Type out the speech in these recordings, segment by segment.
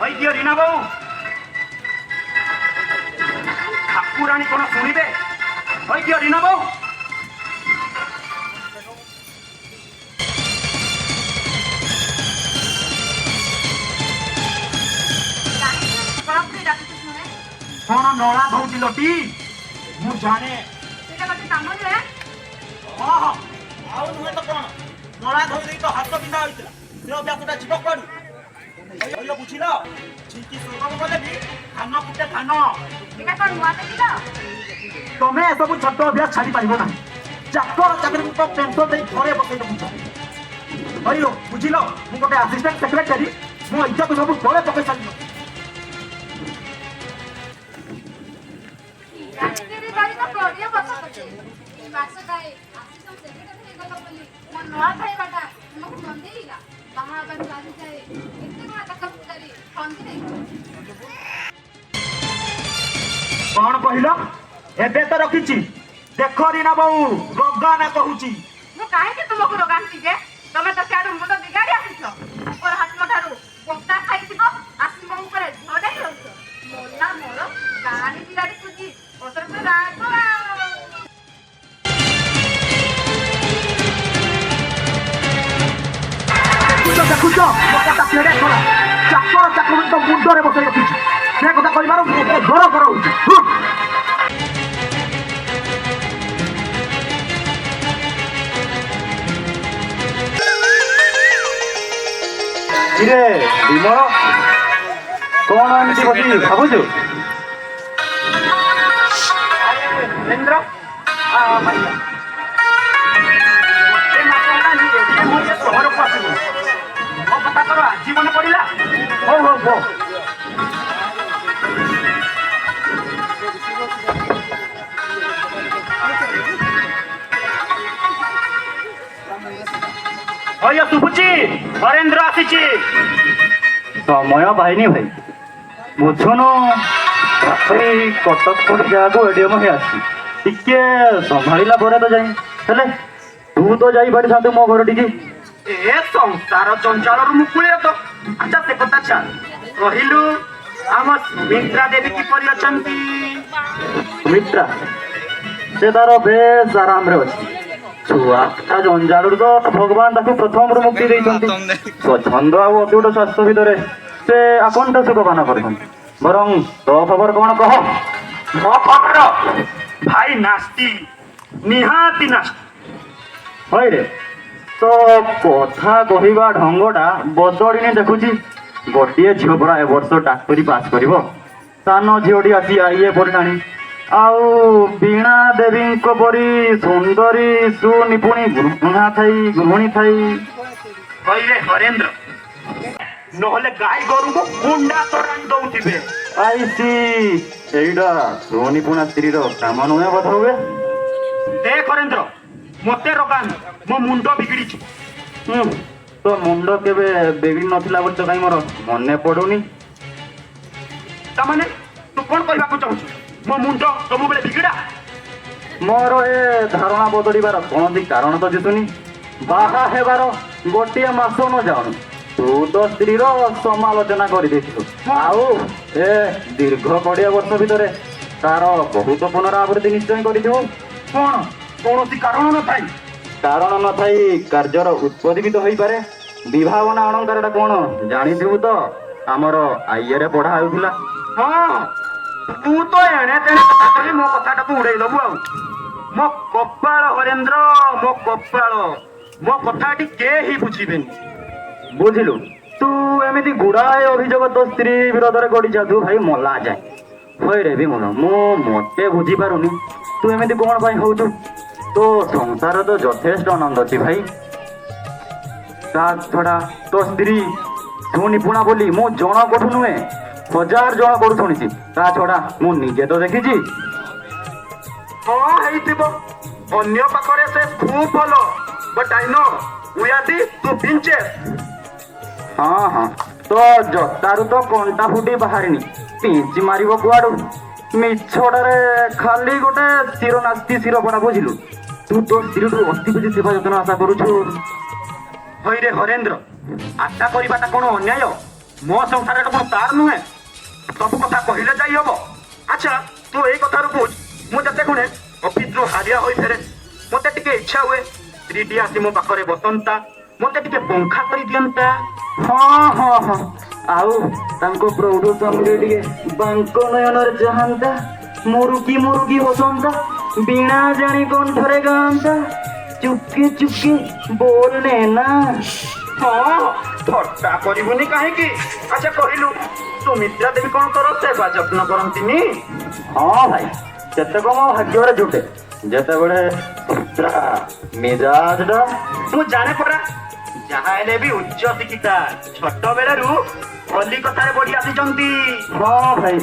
ହଇ ଦିଅ ରୀନା ବୋଉ, ଠାକୁରାଣୀ କଣ ଶୁଣିବେ? ହଇ ଦିଅ ରୀନା ବୋଉ। କାହିଁକି ଡାକୁଛୁ ଶୁଣେ? କଣ ନଳା ଧଉଥିଲଟି? ମୁଁ ଜାଣେ। ସେଇଟା ଗୋଟେ କାମ ନୁହେଁ? ହଁ, ଆଉ ନୁହେଁ ତ କଣ? ନଳା ଧୋଇ ଦେଇ ତ ହାତ ବିନ୍ଧା ହୋଇଥିଲା, ସେ ଅଭ୍ୟାସଟା ଯିବ କୁଆଡୁ? କହିଲ, ବୁଝିଲ, ଛିଙ୍କି ସୁଗମ କଲେ ବି ଧାନ କୁଟେ ଧାନ। ଏଇଟା କଣ ନୂଆ ଦେଖିଲ? ତମେ ଏସବୁ ଛୋଟ ଅଭ୍ୟାସ ଛାଡି ପାରିବ ନାହିଁ। ଚାକର ଚାକିରିକୁ ତ ପେନ୍ସନ ଦେଇ ଘରେ ବସେଇ ରଖୁଛ। ହଇଲୋ, ବୁଝିଲ, ମୁଁ ଗୋଟେ ଆସିଷ୍ଟାଣ୍ଟ ସେକ୍ରେଟାରୀ, ମୋ ଇଜ୍ଜତ ସବୁ ତଳେ ପକେଇ ସାରିଲ। ଚାକିରି କରି ତ 20 ବର୍ଷ ତତେ ଏଇ ମାସ କାଏ ଆସିଷ୍ଟାଣ୍ଟ ସେକ୍ରେଟାରୀ ହେଇଗଲ ବୋଲି ମୋ ନୂଆ ଖାଇବାଟା ତୁମକୁ ମନ୍ଦେଇଲା। ବାହା ହେବାକୁ ଆଜି ଯାଏ କେତେ କଣ ଚାକର ପୂଜାରୀ ଖନ୍ଦି ଦେଇଛ। କଣ କହିଲ? ଏବେ ତ ରଖିଛି। ଦେଖ ରୀନା ବୋଉ, ରଗାନା କହୁଛି। ମୁଁ କାହିଁକି ତୁମକୁ ରଗାନ୍ତି ଯେ? ତମେ ତ ସିଆଡୁ ମୁଣ୍ଡ ବିଗାଡ଼ି ଆସିଛ। ଉପର ହାକିମ ଠାରୁ ବତା ଖାଇଥିବ, ଆସି ମୋ ଉପରେ ଝଡ଼ାଇ ରହୁଛ। ମଲା ମୋର ଗାଣି ବିରାଡ଼ି ଖୋଜି ପତ୍ର ରାଗ ଆଉ। ଦେଖୁଛ, ଦେଖୁଛ, ମୋ କଥା କେଡ଼େ ଖରାପ। ଚାକର ଚାକର ତ ମୁଣ୍ଡରେ ବସେଇ ରଖିଛି। ସେ କଥା କହିବାରୁ ମୋ ଘର ଘର ହଉଛି। ହୁଁ। କିରେ ବିମଳ, କଣ ଏମିତି ବସି ଭାବୁଛୁ? ଇନ୍ଦ୍ର ଭାଇଆ, ଗୋଟେ ମାସ ହେଲାଣି ଏବେ ମୁଁ ଏ ସହରକୁ ଆସିଲି, ମୋ କଥା ତୋର ଆଜି ମନେ ପଡ଼ିଲା? ହଉ ହଉ ହଉ। ହଇୟ, ଶୁଭୁଛି? ହରେନ୍ଦ୍ର ଆସିଛି। ସମୟ ପାଇନି ଭାଇ, ବୁଝୁନୁ? ଏଇ କଟକ ପରି ଜାଗାକୁ ଏଡିଏମ ହେଇ ଆସିଛି, ଟିକେ ସମ୍ଭାଳିଲା ପରେ ତ ଯାଇ। ହେଲେ ତୁ ତ ଯାଇପାରିଥାନ୍ତୁ ମୋ ଘର ଟିକେ। ଏ ସଂସାର ଜଞ୍ଜାଳରୁ ମୁକୁଳିବ ତ। ଆଚ୍ଛା, ସେ କଥା ଛାଡ଼, କହିଲୁ ଆମ ସୁମିତ୍ରା ଦେବୀ କିପରି ଅଛନ୍ତି? ସୁମିତ୍ରା, ସେ ତାର ବେଶ ଆରାମରେ ଅଛି। ଛୁଆ ତା ଜଞ୍ଜାଳରୁ ତ ଭଗବାନ ତାକୁ ପ୍ରଥମରୁ ମୁକ୍ତି ଦେଇଛନ୍ତି। ସ୍ୱଚ୍ଛନ୍ଦ ଆଉ ଅତୁଟ ସ୍ୱାସ୍ଥ୍ୟ ଭିତରେ ସେ ଆକଣ୍ଠ ସୁଖପାନ କରୁଛନ୍ତି। ବରଂ ତୋ ଖବର କଣ କହ? ମୋ ଖବର ଭାଇ ନାସ୍ତି, ନିହାତି ନାସ୍ତି। ହଇରେ, ତୋ କଥା କହିବା ଢଙ୍ଗଟା ବଦଳିନି ଦେଖୁଛି। ଗୋଟିଏ ଝିଅ ପରା ଏ ବର୍ଷ ଡାକ୍ତରୀ ପାସ୍ କରିବ, ସାନ ଝିଅଟି ଆସି ଆଇଏ ପଢ଼ିଲାଣି, ଆଉ ବୀଣା ଦେବୀଙ୍କ ପରି ସୁନ୍ଦରୀ ସୁନିପୁଣି ଗୃହା ଥାଇ, ଗୃହିଣୀ ଥାଇ। କହିରେ ହରେନ୍ଦ୍ର, ନହେଲେ ଗାଈ ଗୋରୁଙ୍କୁ କୁଣ୍ଡା ତୋରାଣି ଦଉଥିବେ। ଆଇସି, ଏଇଟା ସୁନିପୁଣା ସ୍ତ୍ରୀର କାମ ନୁହେଁ ବୋଧ ହୁଏ। ଦେଖ ହରେନ୍ଦ୍ର, ମତେ ରଗାନି, ମୋ ମୁଣ୍ଡ ବିଗିଡ଼ିଛି। ହୁଁ, ତୋ ମୁଣ୍ଡ କେବେ ବିଗିଡ଼ି ନଥିଲା ବୋଲି ତ କାହିଁ ମୋର ମନେ ପଡୁନି। ତାମାନେ ତୁ କଣ କହିବାକୁ ଚାହୁଁଛୁ? ମୋ ମୁଣ୍ଡ ସବୁବେଳେ ବିଗିଡ଼ା? ମୋର ଏ ଧାରଣା ବଦଳିବାର କୌଣସି କାରଣ ତ ଦିଶୁନି। ବାହା ହେବାର ଗୋଟିଏ ମାସ ନ ଯାଉନି ତୁ ତୋ ସ୍ତ୍ରୀର ସମାଲୋଚନା କରିଦେଇଥିଲୁ, ଆଉ ଏ ଦୀର୍ଘ 20 ବର୍ଷ ଭିତରେ ତାର ବହୁତ ପୁନରାବୃତ୍ତି ନିଶ୍ଚୟ କରିଥିବୁ। କଣ କୌଣସି କାରଣ ନଥାଇ? କାରଣ ନଥାଇ କାର୍ଯ୍ୟର ଉତ୍ପତ୍ତି ବି ତ ହେଇପାରେ। ବିଭାବନା ଅଳଙ୍କାରଟା କଣ ଜାଣିଥିବୁ ତ? ଆମର ଆଇଏରେ ପଢା ହେଉଥିଲା। ହଁ, ତୁ ତ ଏଣେ ତେଣେ କଥା କହି ମୋ କଥାଟାକୁ ଉଡେଇ ଦବୁ। ଆଉ ମୋ କପାଳ ହରେନ୍ଦ୍ର, ମୋ କପାଳ, ମୋ କଥା ଏଠି କେହି ବୁଝିବେନି। ବୁଝିଲୁ, ତୁ ଏମିତି ଗୁଡାଏ ଅଭିଯୋଗ ତୋ ସ୍ତ୍ରୀ ବିରୋଧରେ ଗଢି ଯାଉଥିବୁ ଭାଇ ମଲା ଯାଏ। ହଇରେ ବିମଳ, ମୁଁ ମତେ ବୁଝିପାରୁନି, ତୁ ଏମିତି କଣ ପାଇଁ ହଉଛୁ? ତୋ ସଂସାର ତ ଯଥେଷ୍ଟ ଆନନ୍ଦ ଅଛି ଭାଇ। ତା ଛଡା ତୋ ସ୍ତ୍ରୀ ସୁନିପୁଣା ବୋଲି ମୁଁ ଜଣଙ୍କଠୁ ନୁହେଁ, ହଜାର ଜଣଙ୍କଠୁ ଶୁଣିଛି। ତା ଛଡା ମୁଁ ନିଜେ ତ ଦେଖିଛି। ହଁ, ହେଇଥିବ, ଅନ୍ୟ ପାଖରେ ସେ ଖୁବ୍ ଭଲ, but I know we are the two pinches. ହଁ, ତୋ ଜତାରୁ ତ କଣ୍ଟା ଫୁଟି ବାହାରିନି, ପିଞ୍ଚି ମାରିବ କୁଆଡୁ? ମିଛଟାରେ ଖାଲି ଗୋଟେ ଶିର ନାସ୍ତି ଶିର ପଡା, ବୁଝିଲୁ? ତୁ ତୋ ସ୍ତ୍ରୀଠୁ ଅତି ବେଶୀ ସେବା ଯତ୍ନ ଆଶା କରୁଛୁ। ହଇରେ ହରେନ୍ଦ୍ର, ଆଶା କରିବାଟା କଣ ଅନ୍ୟାୟ? ମୋ ସଂସାରଟା କଣ ତାର ନୁହେଁ? ସବୁ କଥା କହିଲେ ଯାଇ ହବ? ଆଚ୍ଛା, ତୁ ଏଇ କଥାରୁ ବୁଝ, ମୁଁ ଯେତେ ଗୁଣେ ଅଫିସରୁ ହାଲିଆ ହୋଇ ଫେରେ, ମତେ ଟିକେ ଇଚ୍ଛା ହୁଏ ସ୍ତ୍ରୀଟି ଆସି ମୋ ପାଖରେ ବସନ୍ତା, ମତେ ଟିକେ ପଙ୍ଖା କରିଦିଅନ୍ତା। ହଁ ହଁ ହଁ, ଆଉ ତାଙ୍କ ପ୍ରୌଢ଼ ସ୍ୱାମୀ ଟିକେ ବାଙ୍କ ନୟନରେ ଚାହାନ୍ତା, ମୁରୁକି ମୁରୁକି ହସନ୍ତା, ବୀଣା ଜାଣି କଣ୍ଠରେ ଗାଆନ୍ତା, ଚୁପକେ ଚୁପକେ ବୋଲ ନେନା। ହଁ, ଥଟ୍ଟା କରିବୁନି କାହିଁକି? ଆଚ୍ଛା କହିଲୁ, ସୁମିତ୍ରା ଦେବୀ କଣ ତୋର ସେବା ଯତ୍ନ କରନ୍ତିନି? ହଁ ଭାଇ, ସେତକ ମୋ ଭାଗ୍ୟରେ ଜୁଟେ ଯେତେବେଳେ ପୁରା ମିଜାଜଟା। ମୁଁ ଜାଣେ ପରା, ଯାହା ହେଲେ ବି ଉଚ୍ଚ ଶିକ୍ଷିତା, ଛୋଟ ବେଳରୁ କଲିକତାରେ ବଢି ଆସିଛନ୍ତି। ହଁ ଭାଇ,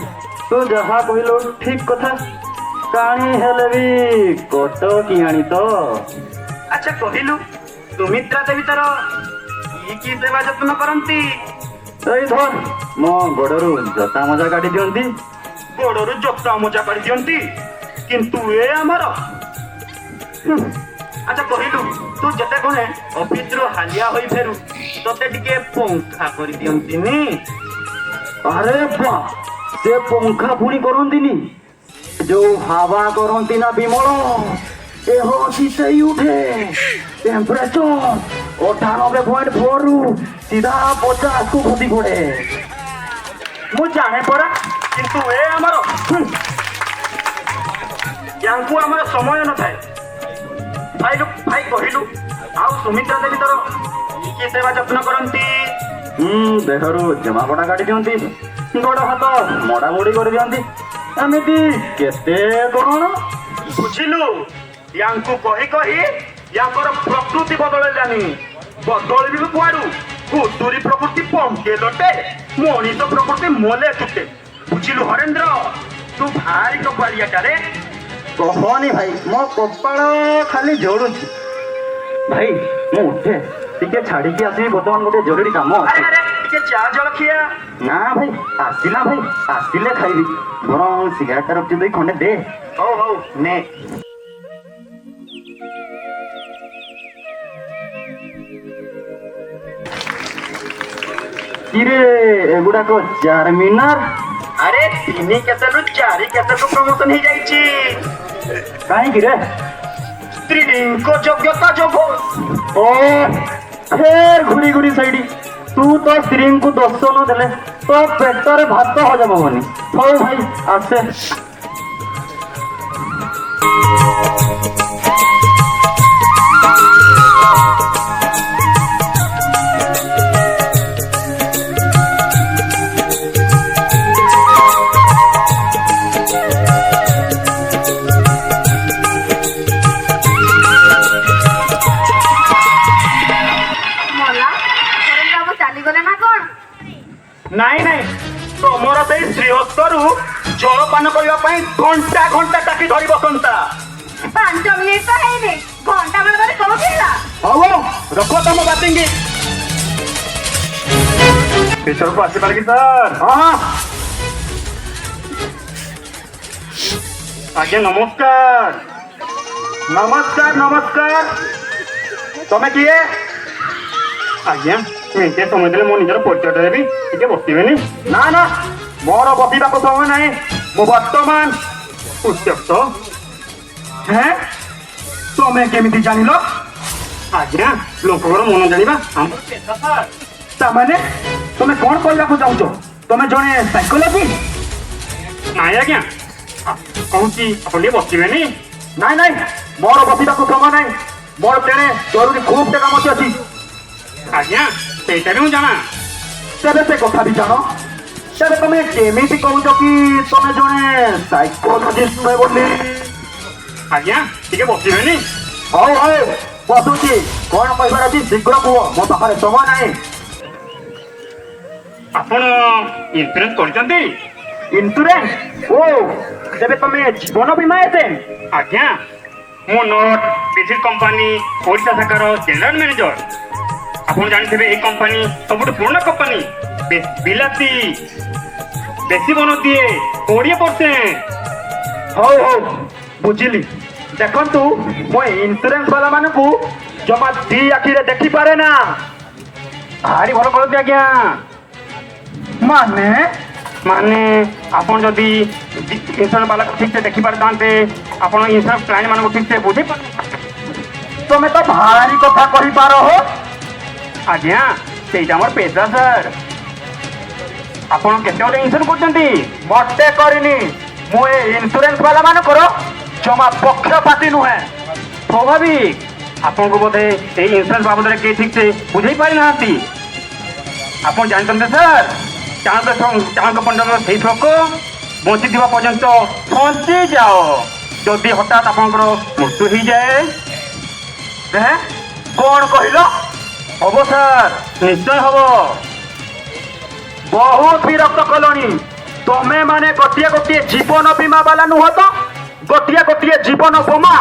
ତୁ ଯାହା କହିଲୁ ଠିକ କଥା, କାଣି ହେଲେ ବି କଟକିଆଣି ତ। ଆଚ୍ଛା କହିଲୁ, ସୁମିତ୍ରା ଦେବୀ ତୋର କି କି ସେବା ଯତ୍ନ କରନ୍ତି? ଏଇ ଧର, ମୋ ଗୋଡରୁ ଜୋତା ମଜା କାଢି ଦିଅନ୍ତି। ଗୋଡରୁ ଜୋତା ମୋଜା କାଢି ଦିଅନ୍ତି, କିନ୍ତୁ ଏ ଆମର। ଆଚ୍ଛା କହିଲୁ, ତୁ ଯେତେ ଗୁଣେ ଅଫିସରୁ ହାଲିଆ ହୋଇ ଫେରୁ, ତତେ ଟିକେ ପଙ୍ଖା କରିଦିଅନ୍ତିନି? ଆରେ ବା, ସେ ପଙ୍ଖା ପୁଣି କରନ୍ତିନି, ଯୋଉ ହାୱା କରନ୍ତି ନା ବିମଳ, ଦେହ ଶୀତେଇ ଉଠେ। ଟେମ୍ପରେଚର 98.4 ରୁ ସିଧା 50କୁ ଖସି ପଡେ। ମୁଁ ଜାଣେ ପରା, କିନ୍ତୁ ଏ ଆମର। ୟାଙ୍କୁ ଆମର ସମୟ ନଥାଏ। ଭାଇଲୁ ଭାଇ, କହିଲୁ, ଆଉ ସୁମିତ୍ରା ଦେବୀ ତୋର କି କି ସେବା ଯତ୍ନ କରନ୍ତି? ଦେହରୁ ଜମାପଟା କାଢି ଦିଅନ୍ତି, ଗୋଡ ହାତ ମଡାମଡି କରିଦିଅନ୍ତି, ଏମିତି କେତେ କଣ। ବୁଝିଲୁ, ୟାଙ୍କୁ କହି କହି ୟାଙ୍କର ପ୍ରକୃତି ବଦଳିଲାନି। ବଦଳିବି ବି କୁଆଡୁ? ଘୁଷୁରୀ ପ୍ରକୃତି ପଙ୍କେ ଲଟେ, ମଣିଷ ପ୍ରକୃତି ମଲେ ତୁଟେ। ବୁଝିଲୁ ହରେନ୍ଦ୍ର, ତୁ ଭାରି କପାଳିଆଟାରେ। କହନି ଭାଇ, ମୋ କପାଳ ଖାଲି ଜଳୁଛି। ଭାଇ, ମୁଁ ଉଠେ, ଟିକେ ଛାଡିକି ଆସିବି, ବର୍ତ୍ତମାନ ଗୋଟେ ଜରୁରୀ କାମ ଆରେ ଅଛି। ଆରେ, ଟିକେ ଚା ଜଳଖିଆ? ନା ଭାଇ, ଆସିଲା ଭାଇ, ଆସିଲେ ଖାଇବି। ବରଂ ସିଗାରେଟଟା ରଖିଛୁ ଦେଇ ଖଣ୍ଡେ ଦେ। ହଉ ହଉ, ନେ। କିରେ, ଏଗୁଡାକ ଚାରମିନାର? ଆରେ, ତିନି କେତେରୁ ଚାରି କେତେକୁ ପ୍ରମୋସନ ହେଇଯାଇଛି। କାହିଁକି ରେ? ସ୍ତ୍ରୀଙ୍କ ଯୋଗ୍ୟତା ଯୋଗୁ। ଓ, ଫେର ଘୁରି ଘୁରି ସେଇଠି। ତୁ ତୋ ସ୍ତ୍ରୀଙ୍କୁ ଦୋଷ ନ ଦେଲେ ତୋ ପେଟରେ ଭାତ ହଜମ ହବନି। ହଉ ଭାଇ, ଆସେ। ମଲା, ହରେନ୍ଦ୍ର ବାବୁ ଚାଲିଗଲେ ନା କଣ? ନାଇଁ ନାଇଁ, ତମର ସେଇ ଶ୍ରୀହସ୍ତରୁ ଜଳପାନ କରିବା ପାଇଁ ଘଣ୍ଟା ଘଣ୍ଟା ଟାକି ଧରି ବସନ୍ତା। 5 ମିନିଟ୍ ତ ହେଇନି, ଘଣ୍ଟା ବେଳ ଧରି କୋଉଠି ହେଲା? ହଉ ହଉ, ରଖ ତମ ବାତିଙ୍ଗି। ଭିତରକୁ ଆସିପାରେ କି ସାର୍? ହଁ ହଁ। ଆଜ୍ଞା ନମସ୍କାର। ନମସ୍କାର ନମସ୍କାର। ତମେ କିଏ? ଆଜ୍ଞା, ମିନିଟେ ସମୟ ଦେଲେ ମୋ ନିଜର ପରିଚୟଟା ଦେବି। ଟିକେ ବସିବେନି? ନା ନା, ମୋର ବସିବାକୁ ସମୟ ନାହିଁ। ମୁଁ ବର୍ତ୍ତମାନ ଉତ୍ତ୍ୟକ୍ତ। ହେଁ, ତମେ କେମିତି ଜାଣିଲ? ଆଜ୍ଞା, ଲୋକଙ୍କର ମନ ଜାଣିବା ଆମର ପେଶା ସାର୍। ତାମାନେ ତମେ କଣ କହିବାକୁ ଚାହୁଁଛ? ତମେ ଜଣେ ସାଇକୋଲୋଜିଷ୍ଟ? ନାଇଁ ଆଜ୍ଞା, କହୁଛି, ଆପଣ ଟିକେ ବସିବେନି? ନାଇଁ ନାଇଁ, ମୋର ବସିବାକୁ ସମୟ ନାହିଁ। ମୋର ତେଣେ ଜରୁରୀ ଖୁବ୍ କାମ ଅଛି। ଆଜ୍ଞା, ସେଇଟା ବି ମୁଁ ଜାଣା। ତେବେ ସେ କଥା ବି ଜାଣ, ତେବେ ତମେ କେମିତି କହୁଛ କି ତମେ ଜଣେ ସାଇକୋଲୋଜିଷ୍ଟ ନୁହେଁ ବୋଲି? ଆଜ୍ଞା, ଟିକେ ବସିବେନି? ହଉ ହଉ, ବସୁଛି। କଣ କହିବାର ଅଛି ଶୀଘ୍ର କୁହ, ମୋ ପାଖରେ ସମୟ ନାହିଁ। ଆପଣ ଇନ୍ସୁରାନ୍ସ କରିଛନ୍ତି? ଇନ୍ସୁରାନ୍ସ? ଓ, ତେବେ ତମେ ଜୀବନ ବୀମା ଏଜେଣ୍ଟ? ଆଜ୍ଞା, ମୁଁ not Brazil company Odisha ଶାଖାର ଜେନେରାଲ ମ୍ୟାନେଜର। ଆପଣ ଜାଣିଥିବେ, ଏଇ କମ୍ପାନୀ ସବୁଠୁ ପୁରୁଣା କମ୍ପାନୀ, ବିଲାତି ବେଶୀ ବୋନସ ଦିଏ, 20%। ହଉ ହଉ, ବୁଝିଲି। ଦେଖନ୍ତୁ, ମୁଁ ଇନ୍ସୁରାନ୍ସ ବାଲା ମାନଙ୍କୁ ଜମା ଦି ଆଖିରେ ଦେଖିପାରେ ନା। ଭାରି ଭଲ କରନ୍ତି ଆଜ୍ଞା। ମାନେ? ମାନେ ଆପଣ ଯଦି ଇନ୍ସୁରାନ୍ସ ବାଲାକୁ ଠିକ୍ ସେ ଦେଖିପାରିଥାନ୍ତେ, ଆପଣ ଇନ୍ସୁରାନ୍ସ କ୍ଲାଏଣ୍ଟ ମାନଙ୍କୁ ଠିକ୍ ସେ ବୁଝେଇ ପାରିଥାନ୍ତେ। ତମେ ତ ଭାରି କଥା କହିପାର ହୋ। ଆଜ୍ଞା, ସେଇଟା ଆମର ପେସା ସାର୍। ଆପଣ କେତେ ଗୋଟେ ଇନ୍ସୁରାନ୍ସ କରୁଛନ୍ତି? ମତେ କରିନି। ମୁଁ ଏ ଇନ୍ସୁରାନ୍ସ ବାଲା ମାନଙ୍କର ଜମା ପକ୍ଷପାତି ନୁହେଁ। ସ୍ୱାଭାବିକ, ଆପଣଙ୍କୁ ବୋଧେ ଏଇ ଇନ୍ସୁରାନ୍ସ ବାବଦରେ କେହି ଠିକ୍ ସେ ବୁଝେଇ ପାରିନାହାନ୍ତି। ଆପଣ ଜାଣିଛନ୍ତି ସାର୍, ଚାଣକ୍ୟ ଚାଣକ୍ୟ ପଣ୍ଡିତଙ୍କର ସେଇ ଶ୍ଲୋକ, ବଞ୍ଚିଥିବା ପର୍ଯ୍ୟନ୍ତ ବଞ୍ଚି ଯାଅ। ଯଦି ହଠାତ୍ ଆପଣଙ୍କର ମୃତ୍ୟୁ ହେଇଯାଏ? ହେଁ, କଣ କହିଲ? ହବ ସାର୍, ନିଶ୍ଚୟ ହବ। ବହୁତ ବିରକ୍ତ କଲଣି ତମେ ମାନେ। ଗୋଟିଏ ଗୋଟିଏ ଜୀବନ ବୀମା ବାଲା ନୁହଁ ତ, ଗୋଟିଏ ଗୋଟିଏ ଜୀବନ ବୋମା,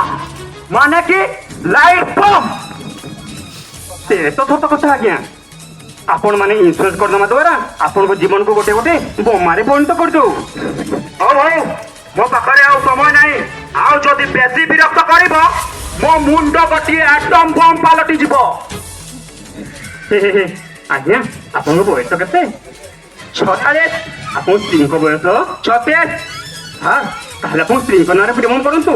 ମାନେ କି ଲାଇଫ ବମ୍। ସେ ତ ସତ କଥା ଆଜ୍ଞା। ଆପଣ ମାନେ ଇନ୍ସୁରାନ୍ସ କରିଦେବା ଦ୍ୱାରା ଆପଣଙ୍କ ଜୀବନକୁ ଗୋଟେ ଗୋଟେ ବୋମାରେ ପରିଣତ କରିଦଉ। ହଉ ହଉ, ମୋ ପାଖରେ ଆଉ ସମୟ ନାହିଁ। ଆଉ ଯଦି ବେଶୀ ବିରକ୍ତ କରିବ, ମୋ ମୁଣ୍ଡ ଗୋଟିଏ ଆଟମ ବମ୍ ପାଲଟି ଯିବ। ହେ, ହେ, ହେ। ଆଜ୍ଞା, ଆପଣଙ୍କ ବୟସ କେତେ? 46। ଆପଣଙ୍କ ସ୍ତ୍ରୀଙ୍କ ବୟସ? 36। ହଁ, ତାହେଲେ ଆପଣ ସ୍ତ୍ରୀଙ୍କ ନାଁରେ ପ୍ରିମିୟମ କରନ୍ତୁ।